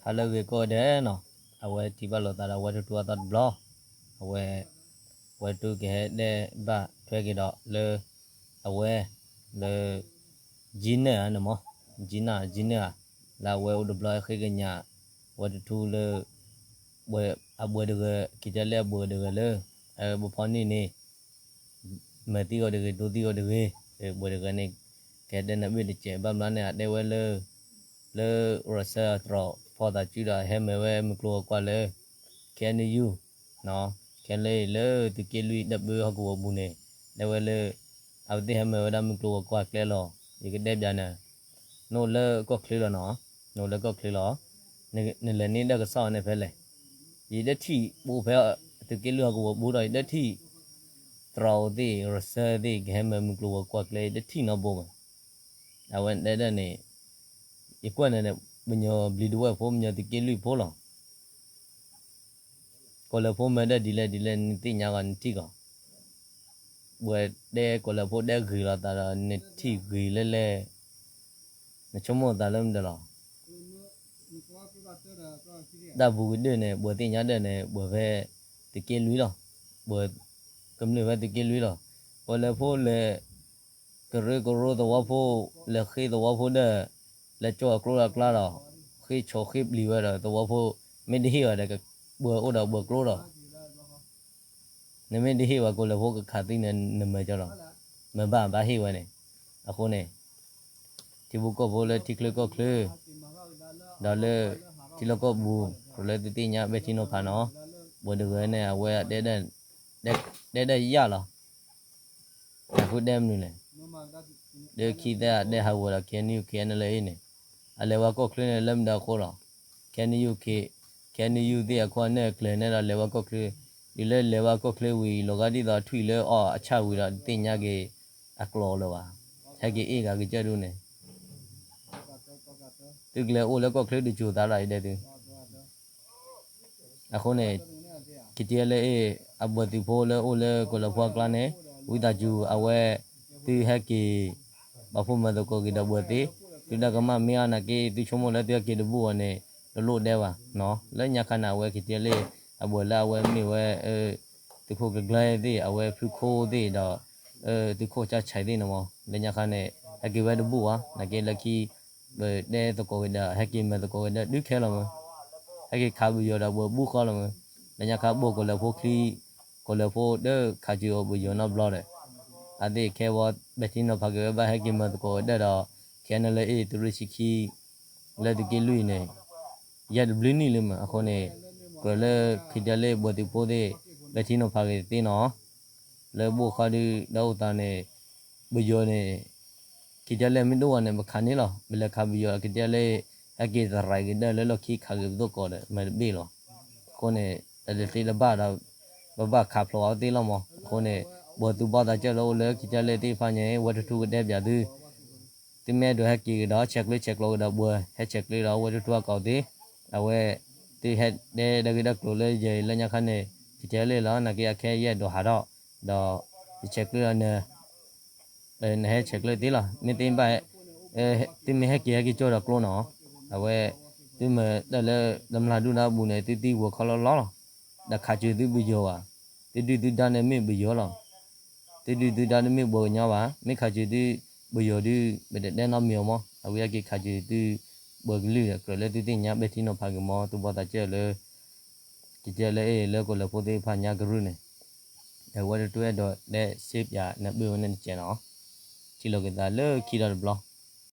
ဟါလၢအဂ့ၤကိးဂၤဒဲးနီၤ, အဝဲထံၣ်ဘၣ်လိာ်သးဒီးဝဲထူထူအသီတဘျီ, အဝဲ, ဝဲထူကဟဲတဲဘၣ်ထွဲက့ၤဒီးလၢ, အဝဲ, လၢ, ကၠံနဲၣ်ဧါန့ၣ်မး, ကၠံနဲၣ် ကၠံနဲၣ်ဧါ, လၢအဝဲအိၣ်တဘျီဟဲဃ့ကညး, ဝဲထူထူလၢ, အဘှဲးတဂၤ ခံတဲလၢအဘှဲးတဂၤလၢ, ပဖီနံၣ်န့ၣ် မၤသံအီၤတဂ့ၤ ဒိသံအီၤတဂ့ၤ, ဘှဲးတဂၤန့ၣ်, ကဟဲတဲနၢ်ဘ့ၣ်တစဲး ဘၣ်မနုၤန့ၣ် အတဲဝဲလၢ, လၢ ရၢၡဲအတြီၤဖီၣ်သးစုဒီး ဟဲမၤဝဲမုၢ်ကျိၤဝဲၤကွာ်လၢ, ခဲနယူၢ်, ခဲလၢာ်လၢသုးက့လွံၢ်တၢ်ဘၢဟီၣ်ကဝီၤပူၤန့ၣ်, တဲဝဲလၢ, အဝဲသ့ၣ်ဟဲမၤဝဲဒၣ်မုၢ်ကျိၤဝဲၤကွာ်ကျဲလီၤ, ယကတဲပျးနၤ, နအိၣ်လၢကီၢ်ချၢလီၤနီၤ, နအိၣ်လၢကီၢ်ချၢလီၤ, နလဲၤန့ၢ်တၢ်ကစီၣ်န့ၣ်ဖဲလဲၣ်, ယတထံၣ်ဘၣ်ဖဲ, သုးက့လွံၢ်ဟီၣ်ကဝီၤပူၤဒီး ယတထံၣ် တြီၤအိၣ်သ့ၣ် ရၢၡဲသ့ၣ် ကဟဲမၤမုၢ်ကျိၤဝဲၤကွာ်ကျဲ ယတထံၣ်နီတဘိဘၣ်, အဝဲတဲဒၣ်န့ၣ်, ယကွၢ်န့ၣ်, ပညီဘျံးတဝဲၢ်ဖိ ပညီသုးက့လွံၢ်ဖိလီၤ, ကီၢ်လၢဖိမၤဒၣ်ဒ်လဲၣ်ဒ်လဲၣ် နသ့ၣ်ညါဂီၤနထံၣ်ကီး, ဘှဲးတဲကီၢ်လၢဖိတဲဂ့ၤလိာ်သးဒီး နထံၣ်ဂ့ၤလဲၣ်လဲၣ်, နဆိကမိၣ်သးလၢမတၤလီၤ တၢ်ပူၤကဒၢၣ်န့ၣ် ဘှဲးသ့ၣ်ညါဒၣ်န့ၣ် ဘှဲးဖဲ, သုးက့လွံၢ်လီၤ, ဘှဲး, ကမျၢၢ်ဖဲသုးက့လွံၢ်လီၤ, ပှၤလၢဖိလဲၤ, ကရၢကရိသဝီဖိ, လဲၤဃ့သဝီဖိဒၣ်, လဲၤကၠီအကျိအကျါဒီး, ဃ့ဆိၣ်ဃ့ပျံၤဝဲဒီးသဝီဖိ, မ့ၢ်တဟ့ၣ်ဝဲဒီး, ဘှဲးအိၣ်ဒီးဘှဲးကျိဒီး နမ့ၢ်တဟ့ၣ်ဝဲကီၢ်လၢဖိကခးသံန့ၣ် နမၤကၠီလီၤ, မၤဘၣ်ဘၣ်ဟ့ၣ်ဝဲန့ၣ်, အဃိန့ၣ်, ထံဖိကီၢ်ဖိလၢထံချၢကီၢ်ချၢ, ဒီးလၢ, ထံလီၢ်ကီၢ်ပူၤ, ကြၢးလၢသုသ့ၣ်ညါပဲာ်ထံနီၤဖးနီၤ, ဘှဲးတဂၤန့ၣ် အဝဲ, တဲဒၣ်ယၢ်လီၤ တၢ်ဃုတဲမနုၤလဲၣ်, ဒီးခံသၢအတဲဟးဂီၤဒီး ခဲနယူၢ် ခဲနလၢအ့ၣ်န့ၣ်, အလဲၤဝဲကီၢ်ချၢန့ၣ်လၢမတၤအဃိလီၤ, ခဲနယူၢ်, ခဲနယူၢ်သ့ၣ်အခိၣ်အနၢ်အကျၢၤန့ၣ်ဒီးလဲၤဝဲကီၢ်ချၢ, ဒ်လၢလဲၤဝဲကီၢ်ချၢဝံၤ လီၤဂာ်ဒ်သိးထွံၣ်လၢအီၣ်အဆၣ်ဝံၤဒီးတသ့ၣ်ညါက့ၤ, အကျိၤလၢၤဘၣ်, ဟဲက့ၤအ့ၣ်ဂၤကစၢၢ်ဒူၣ်န့ၣ် သုကလဲၤအိၣ်လၢကီၢ်ချၢတစိၤသးဒီးအံၤဒဲးသု, အဃိန့ၣ်, ခံထံလၢအ့ၣ်, အဘှဲးသုးဖိလၢအိၣ်လၢကီၢ်လၢဖိအကျါန့ၣ်, ဝံသးစူၤအဝဲ, သုဟဲက့ၤ, ပာ်ဖှိၣ်မၤသကိးက့ၤဒီးဘှဲးသ့, သုတၢ်ကမၣ်မ့ၢ်အါနာ်က့ သုဆိကမိၣ်လၢသုဟဲက့ၤတဘူၣ်အီၤန့ၣ်, တလိၣ်ဒဲးဘၣ်, လၢညါခါန့ၣ် အဝဲခံထံလၢအ့ၣ်, အဘှဲးလၢအဝဲမ့ၢ်ဝဲ သုးခိၣ်ကျၢၢ်ကျၢၢ်သ့ၣ် အဝဲဖုခိၣ်သ့ၣ်ဒီး, သုးခိၣ်ကၠၢ်ဆဲးသ့ၣ်န့ၣ်မး လၢညါခါန့ၣ်, ဟဲက့ၤဝဲတဘူၣ်ဘၣ် နာ်က့လၢခံ, ပတဲသကိးက့ၤဒီး ဟဲက့ၤမၤသကိးက့ၤဒီးဒုးခဲလီၤမး, ဟဲက့ၤခးပယီၤဒီးပှၤဘူၣ်ဃီလီၤမး, လၢညါခါဘိၣ်ကီၢ်လၢဖိချံ, ကီၢ်လၢဖိဒီးခးစၢၤအီၤပယီၤနီတဘျီဒီး, အသ့ၣ်ခဲဝဲပဲာ်ထံနီၤဖးက့ၤဝဲဘၣ်ဟဲက့ၤမၤသကိးက့ၤဒီး, ခဲနလၢအ့ၣ်သုးရ့ၣ်ဆံခံ, လၢသုးက့လွံၢ်န့ၣ် ယဲၢ်တဘျုးနံၣ်လံမး အဃိန့ၣ်, ကြၢးလၢခံထံလၢအ့ၣ်ဘှဲးသုးဖိသ့ၣ်, ပဲာ်ထံနီၤဖးက့ၤသ့နီၤ, လၢဘိၣ်ဃီဒုးဒီးအိၣ်သးန့ၣ်, ပယီၤန့ၣ်, ခံထံလၢအ့ၣ်မ့ၢ်ဒိၣ်ဝဲန့ၣ် ပခးန့ၣ်လီၤ ပလဲၤခးပယီၤခံထံလၢအ့ၣ်, ဟဲက့ၤသရၣ်က့ၤဒၢလၢလီၢ်ခံခးက့ၤပသိၣ်ကိးဒီး မၤတဘ့ၣ်လီၤ, အဃိန့ၣ်, တၢ်တသ့တဘၣ်ဒီး, ပဘၣ်ခးဖျိးအီၤသ့လီၤမး အဃိန့ၣ်, ဘှဲးသုးဘီၣ်သးစၢၢ်လၢအိၣ်လၢခံထံလၢအ့ၣ်သ့ၣ်တဖၣ်ညါ ဝဲထူထူကတဲပၠးသု သုမ့ၢ်အဲၣ်ဒိးဟဲက့ၤကဒီး ဆဲးကျၢဆဲးကျိးကဒီးဘှဲး ဟဲဆဲးကျၢဒီးဝဲထူထူအကိာ်သ့, အဝဲ, သုဟဲတဲတၢ်ဂ့ၢ်တၢ်ကျိၤလၢယဲအံၤလၢညါခါန့ၣ်, ခံထံလၢအ့ၣ်လီၤ နာ်က့အခဲယအဲၣ်ဒိးဟးထီၣ်, ဒီး, ယဆဲးကျၢဒီးနၤ, နဟဲဆဲးကျၢသ့လီၤ မ့ၢ်သ့ဘၣ်, သုမ့ၢ်ဟဲက့ၤဟဲက့ၤကၠိဒီးကျိနီၤ, အဝဲ, သုမၤတၢ်လၢတမျၢ်ဒူၣ်နၢ်ဘူၣ်န့ၣ် သုသံဝီၤခီလီလီလီၤ, ဒီးခးစၢၤသုပယီၤဘၣ်, သုဒုၣ်သုဒါန့ၣ်မ့ၢ်ပယီၤလီၤ သုဒုၣ်သုဒါတမ့ၢ်ပှၤကညီဘၣ်, မ့ၢ်ခးစၢၤသု, ပယီၤဒုး, ပတတဲနီတမံၤအီၤမး အဝဲဟဲက့ၤခးစၢၤသု, ဘှဲးကလုၢ်ဒီးကြၢးလၢသုသ့ၣ်ညါပဲာ်ထံနီၤဖးက့ၤမး သုဘီၣ်သးစၢၢ်လၢ, ခံထံလၢအ့ၣ်လၢကီၢ်လၢဖိသ့ၣ်တဖၣ်ညါကရူၢ်န့ၣ်, အဝဲတတူၢ်အဲၣ်ဒိးတဲစ့ပၠးနၢ်ဘ့ၣ်ဝဲန့ၣ်တကဲးနီၤ, ထံၣ်လိာ်က့ၤသးလၢခံဒီးတဘျီ